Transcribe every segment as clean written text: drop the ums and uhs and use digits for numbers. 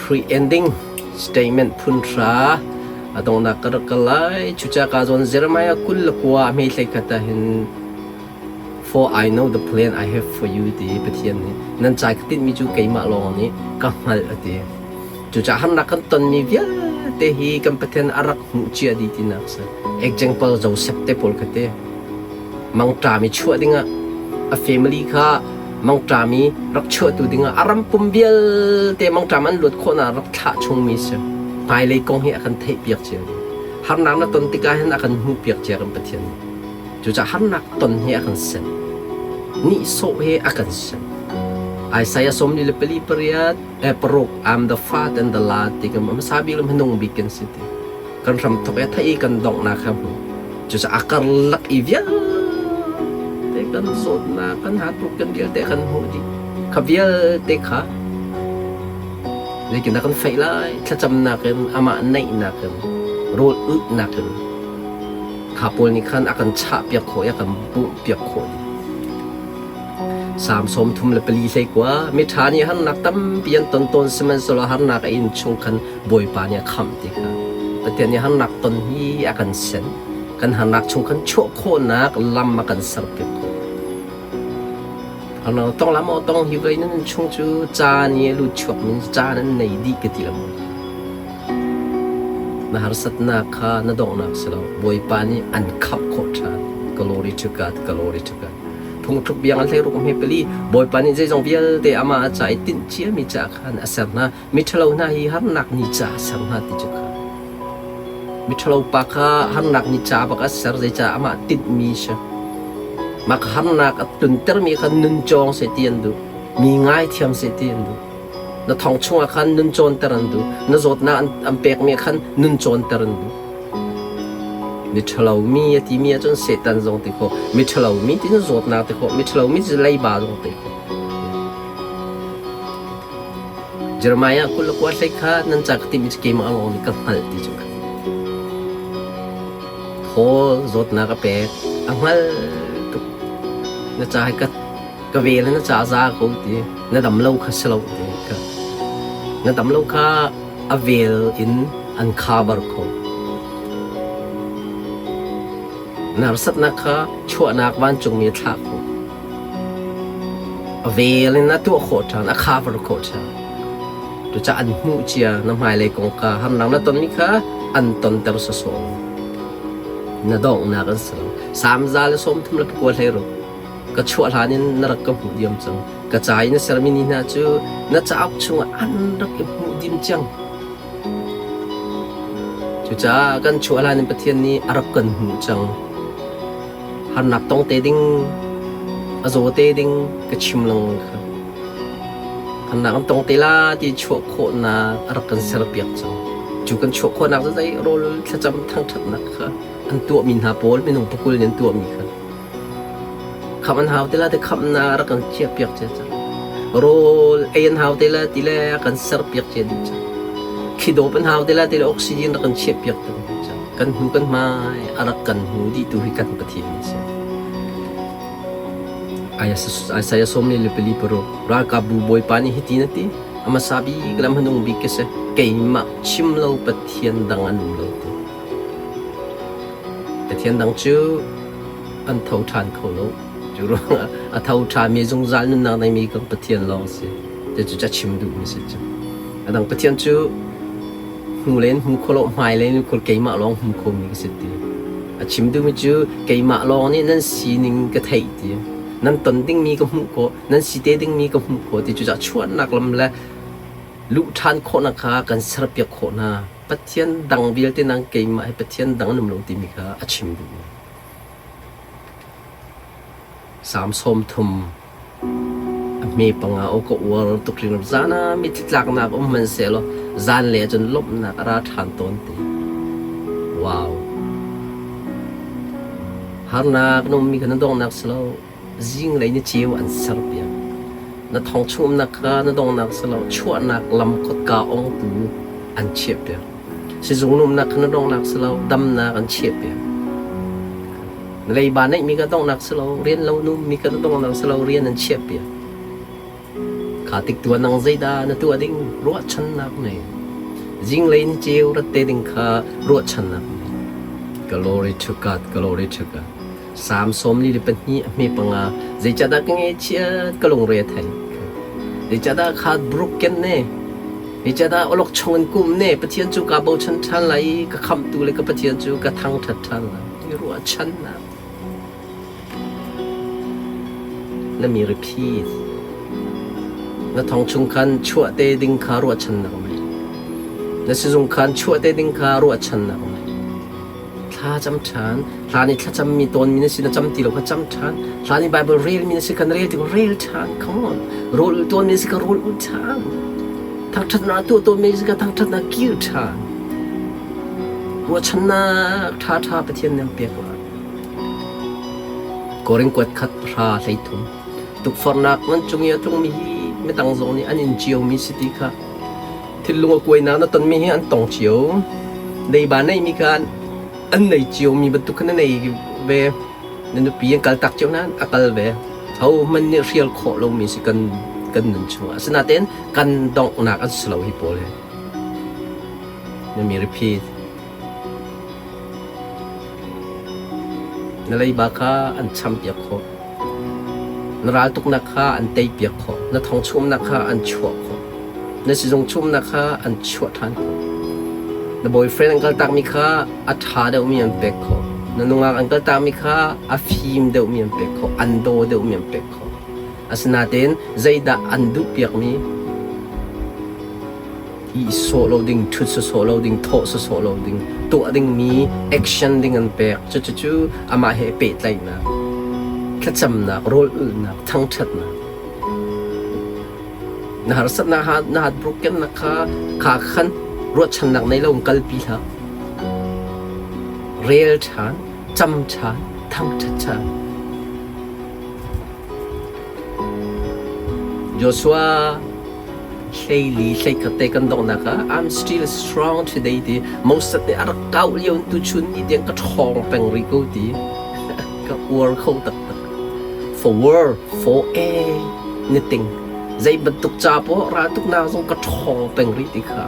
Pre-ending statement phun hra a donghnak ka rak kal lai. Cucaah ka zawn Jeremiah 29 a hmeithlei khat ah hin For I know the plan I have for you ti Pathian nih nan cai ka tinhmi cu keimah lawng nih ka hngalh a ti. Cucaah harnak kan tonmi vialte hi kan Pathian a rak hmuh cia dih tinak a si. Example Joseph te pawl kha ti. Mangṭam i chuah dingah a family kha mangṭam i rak chuahtu dingah a ram pum vialte mangṭam an luat khawhnak rak thlah chungmi si. Hmailei kong hi a kan theihpiak cia dih. Harnak na ton tikah hin a kan hmuhpiak cia kan Pathian nih. Cucaah harnak ton hi a kan sen. Nihsawh hi a kan sen. Isaiah 44 pariat eh, paruk I'm the fat and the lad ti kan hmasa bik le hmanung bik kan si ti. Kan hramthok i thei i kan donghnak kha hmu. Cucaah a karlak i vialte kan zawtnak, kan hatruk kan vialte kan hmuh dih. Kha vialte kha zeitindah kan feih lai? Thlacamnak in, amah naihnak in, rawl ulhnak in, kha pawl nih khan a kan chahpiak khawh i a kan bawmhpiak khawh dih. Salm 34 hleikua miṭha nih harnak tampi an ton tawn sihmanhsehlaw harnak a in chung khan Bawipa nih a khamh ti kha Pathian nih harnak ton hi a kan sen kan harnak chung khan chuah khawhnak lam a kan serpiak khawh. Harnak tong lam tong hi vei nan chung cu caan i a lut chuak min caan an nei dih ka ti lo. Na harsatnak kha na donghnak si lo. Bawipa nih an khamh khawh ṭhan. Glory to God, glory to God. Phungthluk biang an hlei ruk hme pali Bawipa nih zeizong vialte amah a ca i tinh ciami ca khan a ser hna. Miṭhalo hna hi harnak ni ca a ser hna ti cu kha. Miṭhalo pa kha harnak ni ca bak a ser zeicah amah tinhmi si. Mah kha harnak a tluntermi kha nun cawng seh ti an duh. Mi ngaithiam seh ti an duh. Na thong chungah khan nun cawnter an duh. Na zawtnak an pekmi khan nun cawnter an duh. Miṭhalomi a timi ahcun Satan zong ti khawh. Miṭhalomi ti cu zawtnak ti khawh. Miṭhalomi cu leiba zong ti khawh. Jeremiah 29 hlei kha nan ca ka timi cu keimah lawng nih ka hngalh ti cu. Paul zawtnak a pek. A hngal tuk. Na ca hi ka ka vel na ca za ko ti na dam lo kha si lo ti ka na dam lo kha a vel in an cover kho na harsatnak kha chuahnak vancungmi a thlah kho a vel in a tuah khawh ṭhan a cover khawh ṭhan cucaah an hmuh cia na hmailei kongka harnak na tonmi kha an tonter sawsawh na donghnak an si lo Salm 139 hlei ruk Ka chuah hlan in na rak ka hmuh diam cang. Ka ca i na sermi ni hna cu na cauk chungah an rak i hmuh dim cang. Cucaah kan chuah hlan in Pathian nih a rak kan hmuh cang. Harnak tong te ding, a zaw te ding ka chim lengmang kha. Harnak an tong te la ti chuah khawhnak a rak kan serpiak cang. Cu kan chuah khawhnak cu zei rawl thlacam thangṭhatnak kha an tuahmi hna pawl minung pakul nih an tuahmi kha. Khamh an hau ti la ti khamhnak rak kan chiahpiak cia cang. Rawl ei an hau ti la ti le a kan serpiak cia dih cang. Thli-dawp an hau ti la ti le oxygen rak kan chiahpiak cang. Kan hnu kan hmai a rak kan hmu dih tu hi kan Pathian a si. Isaiah 44 ralkapbu bawipa nih hitin a ti a hmasa bik le a hmanung bik ka si keimah chim lo Pathian dang an um lo ti. Pathian dang cu an tho ṭhan kho lo. Cu ruangah a tho ṭhami zungzal nunnak neimi kan Pathian lawng a si. Cucu ca chim duhmi si cu. A dang Pathian cu hnu len hmu kho lo, hmai len kho keimah lawng hmu khomi ka si ti. A chim duhmi cu keimah lawng nih nan sining ka theih ti. Nan ton dingmi ka hmuh khawh, nan si te dingmi ka hmuh khawh ti. Cucaah chuahnak lam le luh ṭhan khawhnak kha kan serpiak khawh hna. Pathian dang vialte nang keimah hi Pathian dang an um lo timi kha a chim duhmi. Salm 30 a hme panga aw ka uar tuk hringhran. Zan ah mitthli tlaknak um hmanhsehlaw zanlei ahcun lawmhnak a ra ṭhan tawn ti. Wow. Harnak na ummi kha na donghnak si lo. Zinglei ni ceu an serpiak. Na thong chung umnak kha na donghnak si lo. Chuahnak lam kotka ongtu an chiahpiak. Sizung na umnak kha na donghnak si lo. Damnak an chiahpiak. Na leiba neihmi kha donghnak si lo. Rian lo na ummi kha na donghnak si lo. Rian an chiahpiak. Kha tik tuah nang zeidah na tuah ding ruahchannak nei. Zinglei ni ceu rat te ding kha ruahchannak nei. Glory to God, glory to God. Salm 42 a hme panga zeicahdah ka ngaihchiat ka lungre a thei. Zeicahdah kha broken ne Zeicahdah awlokchong in kum ne Pathian cu kaa bochan ṭhan lai i ka khamhtu le ka Pathian cu ka thangṭhat ṭhan lai. I ruahchannak. Na mi repeat. Na thong chung khan chuah te ding kha ruahchannak ngei. Na sizung khan chuah te ding kha ruahchannak ngei. Thla cam ṭhan. Hlan i thlacammi tawnmi na si na cam ti lo kha cam ṭhan. Hlan i Bible relmi na si kha na rel ti ko rel ṭhan. Come on. Rawl ul tawnmi na si kha rawl ul ṭhan. Thangṭhatnak tuah tawnmi na si kha thangṭhatnak kir ṭhan. Ruahchannak ṭhaṭha Pathian nih an pek lai. Korin kuat khat hra 13. Tukforhnak nan cung i a tlungmi hi midang zong nih an in ciomi si ti kha Thinlung a kuainak na tonmi hi an tong cio. Leiba neihmi kha an nei ciomi bantuk khan na nei ve. Na nupi an kaltak cio nain a kal ve. Hohmanh nih hrial khawh lomi si kan kan nun chungah. Asinain kan donghnak an si lo hi pawl hi. Na mi repeat. Na leiba kha an champiak khawh. Na raltuknak kha an teipiak khawh. Na thongchumnak kha an chuah khawh. Na sizung chumnak kha an chuah ṭhan khawh. Na boyfriend an kaltakmi kha a ṭha deuhmi an pek khawh. Na nungak an kaltakmi kha a fim deuhmi an pek khawh. An daw deuhmi an pek khawh. Asinain zeidah an duhpiakmi i sawh lo ding, ṭhut sawsawh lo ding, thawh sawsawh lo ding, tuah dingmi action ding an pek. Cucu amah he pehtlaihnak, thlacamnak, rawl ulhnak, thangṭhatnak. Na harsatnak ha na heartbrokennak kha kha khan ruahchannak nei lo in kalpi hlah. Rel ṭhan, cam ṭhan, thangṭhat ṭhan. Joshua hleili hleikhat te kan donghnak ah I'm still strong today ti Moses nih a rak kau lio in tuchun ni tiang ka ṭhawng peng rih ko ti ka uar kho taktak. For war, for anything. Zei bantuk ca poah raltuknak zong ka ṭhawng peng rih ti kha.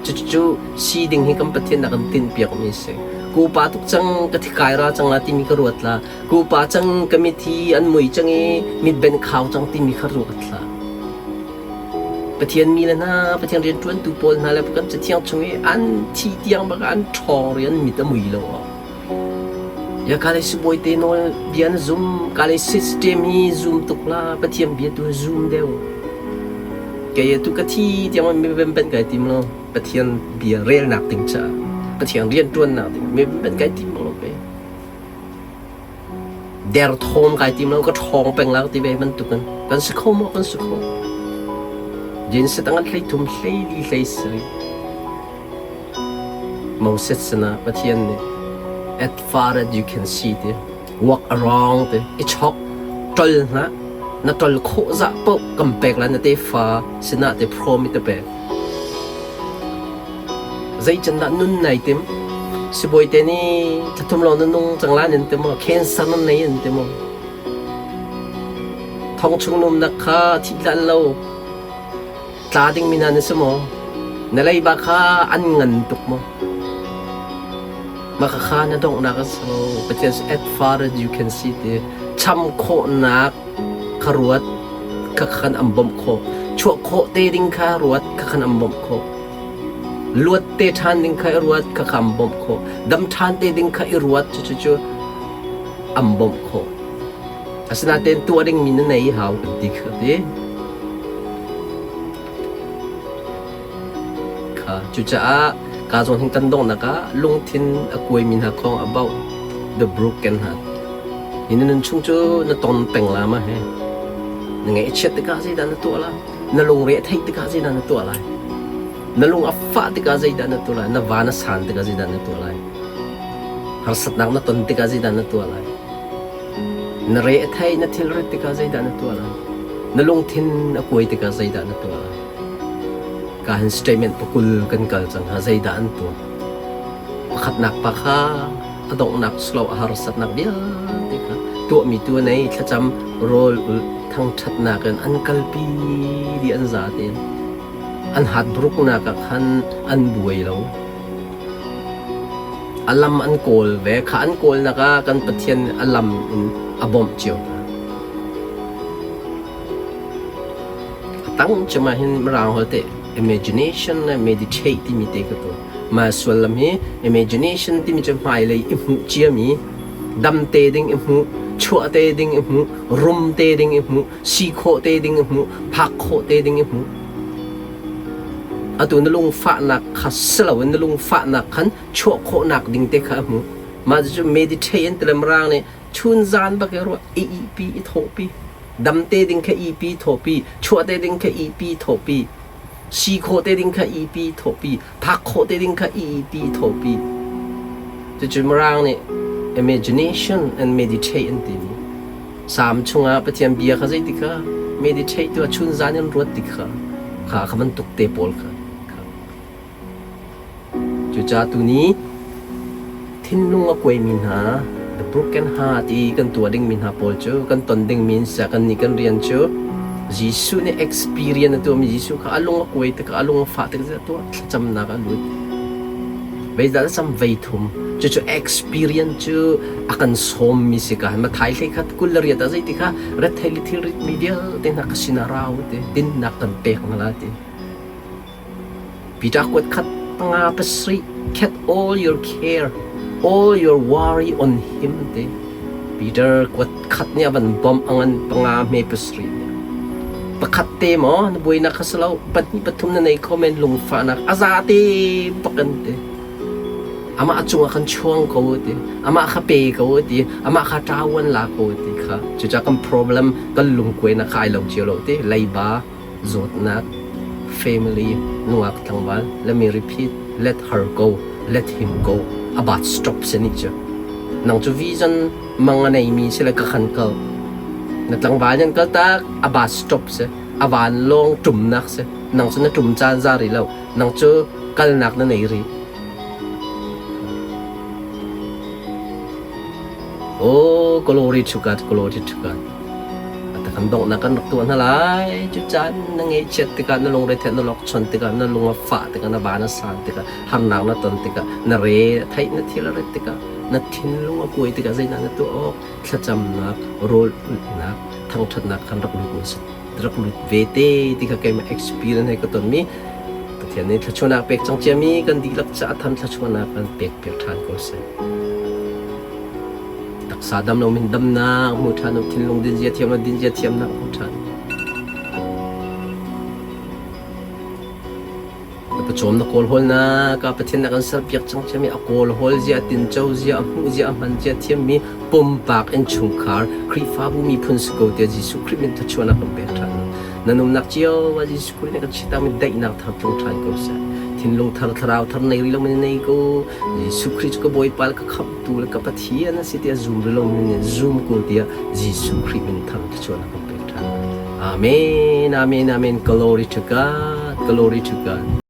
Cucu si ding hi kan Pathian nak kan tinhpiak mi a si. Ku pa tuk cang ka thikai ra cang la timi ka ruat la. Ku pa cang ka mithi an mui cang i mitbenh khau cang timi kha ruat hlah. Pathian mi le hna, Pathian rianṭuantu pawl hna le kan Cathiang chung i an thi tiang bak an ṭhawng ri an mit a mui lo. Ya ka le sibawi te nawl bia na zum, ka le system hi zum tuk la, Pathian bia tu zum deuh. Kei tu ka thi tiang mi ben ben kai tim lo. Pathian bia relnak ding caah, Pathian rianṭuannak ding mi ben kai tim lo pe. Derthawm kai tim lo, ka ṭhawng peng la ti ve bantukin kan si kho maw kan si kho. Jinset ang hlei thum hlei li hlei sari. Moses sinah Pathian nih at far as you can see ti walk around ti i chok ṭol hna na ṭol khawh zah paoh kan pek lai na tefa sinah ti promise te pek. Zeicandah nun nai tim? Sibawi te nih thlathum lawng na nung cang la nan ti maw? Cancer nan nei an ti maw? Thong chung numnak kha thih hlan lo tla dingmi hna na si maw? Na leiba kha an ngan tuk maw? Mah kha na donghnak a si lo. Pathian as far as you can see ti cham khawhnak kha ruat kha khan an bawmh khawh. Chuah khawh te ding kha ruat kha khan an bawmh khawh. Luat te ṭhan ding kha i ruat kha kha an bawmh khawh. Dam ṭhan te ding kha i ruat cucu an bawmh khawh. Asinain tuah dingmi na nei hau kan ti kha ti. Kha cucaah ka zawn hin kan donghnak ah lungthin a kuaimi hna kong about the broken heart. Hi na nun chung cu na ton peng la ma he. Na ngaihchiat tikah zeidah na tuah la? Na lungre a theih tikah zeidah na tuah lai? Na lung a fah tikah zeidah na tuah lai? Na van a san tikah zeidah na tuah lai? Harsatnak na ton tikah zeidah na tuah lai? Na re a theih, na thilrit tikah zeidah na tuah lai? Na lungthin a kuai tikah zeidah na tuah lai? Ka hin statement pakul kan kal cang ha zeidah an tuah? Pakhatnak pa kha a donghnak silo a harsatnak vialte kha tuahmi tu nei thlacam rawl ul. Thangṭhatnak in an kalpi dih an za tein. An hatbruknak ah khan an buai lo. A lam an kawl ve. Kha an kawlnak ah kan Pathian nih a lam in a bawmh cio hna. A tang cem ah hin Mirang holh teh imagination le meditate timi te ka tuah. Mah sullam hi imagination timi cu hmailei i hmuh ciami, dam te ding i hmuh, chuah te ding i hmuh, rum te ding i hmuh, si khawh te ding i hmuh, phak khawh te ding i hmuh. Atu na lungfahnak kha si loin na lungfahnak khan chuah khawhnak ding te kha a hmuh. Mah cucu meditate an ti le Mirang nih chun zan bak i ruah i ihpi i thawhpi. Dam te ding kha ihpi thawhpi, chuah te ding kha ihpi thawhpi, si khawh te ding kha ihpi thawhpi, phak khawh te ding kha ihpi thawhpi. Cucu Mirang nih imagination and meditate an timi. Salm chungah Pathian bia kha zeiti kha meditate tu chun zan in ruat ti kha kha kha bantuk te pawl kha. Cucaah tuni thinlung a kuaimi hna the broken heart i kan tuah dingmi hna pawl cu kan ton dingmi in seh kannih kan rian cu Jesuh nih experience a tuahmi Jesuh kha a lung a kuai tikah a lung a fah tikah tuah thlacamnak a lut. Veizah cam vei thum. Cucu experience cu a kan sawmmi si ka. Mathai hlei khat 28 ah zeiti kha rethei le thilrit mi vialte hna ka sinah ra u ti dinnak kan pek hna la ti. Peter kuat khat panga pasarih cat all your care, all your worry on him ti. Peter kuat khat nih a van bawmh a ngan panga hme pasarih nih. Pakhat te maw na buainak kha si lo, pahnih pathum na nei kho men lungfahnak a za te bak an ti. Amah cungah khan chuang ko ti, amah kha pe ko ti, amah kha ṭawan la ko ti kha. Cucaah kan problem kan lungkuainak kha ai lo cio lo ti. Leiba, zawtnak, family, nungak tlangval, let me repeat, let her go, let him go, a bat stop se ni cu. Nang cu vision mang a neimi si le ka khan kal. Na tlangval nan kal tak, a bus stop si, a vanlawng ṭumnak si. Nang cu na ṭum caan za rih lo. Nang cu kalnak na nei rih. Oh, glory to God, glory to God. Ata kan donghnak kan rak tuah hna lai. Cu caan na ngaihchiat tikah, na lungre theih na lawkchon tikah, na lung a fah tikah, na van a san tikah, harnak na ton tikah, na re theih na thil a ret tikah, na thinlung a kuai tikah zeidah na tuah awk? Thlacamnak, rawl ulhnak, thangṭhatnak khan rak lut na rak lut ve te ti kha keimah experience he ka tonmi Pathian nih thluachuahnak pek cang ciami kan dihlak caah tham thluachuahnak kan pek piak ṭhan ko seh. Taksa dam lo min damnak hmu ṭhan u, thinlung dinzia thiam lo dinzia thiamnak hmu ṭhan. Na pawcawm na kawlhawlnak ah Pathian na kan serpiak cang ciami a kawlhawl zia, a tinco zia, a hmuh zia, a hman zia thiammi pumpak innchungkhar Khrihfabu miphun si ko tiah Jesuh Khrih min thluachuahnak kan pek ṭhan. Na nunnak cio ah Jesuh Khrih nih kan chitakmi daihnak thar tlung ṭhan ko seh. Thinlung thar, thlarau thar nei rih lomi nei ko. Jesuh Khrih cu ka Bawipa le ka Khamhtu le ka Pathian a si tiah zum rih lomi nih zum ko tiah Jesuh Khrih min thar thluachuahnak kan pek ṭhan. Amen, amen, amen. Glory to God, glory to God.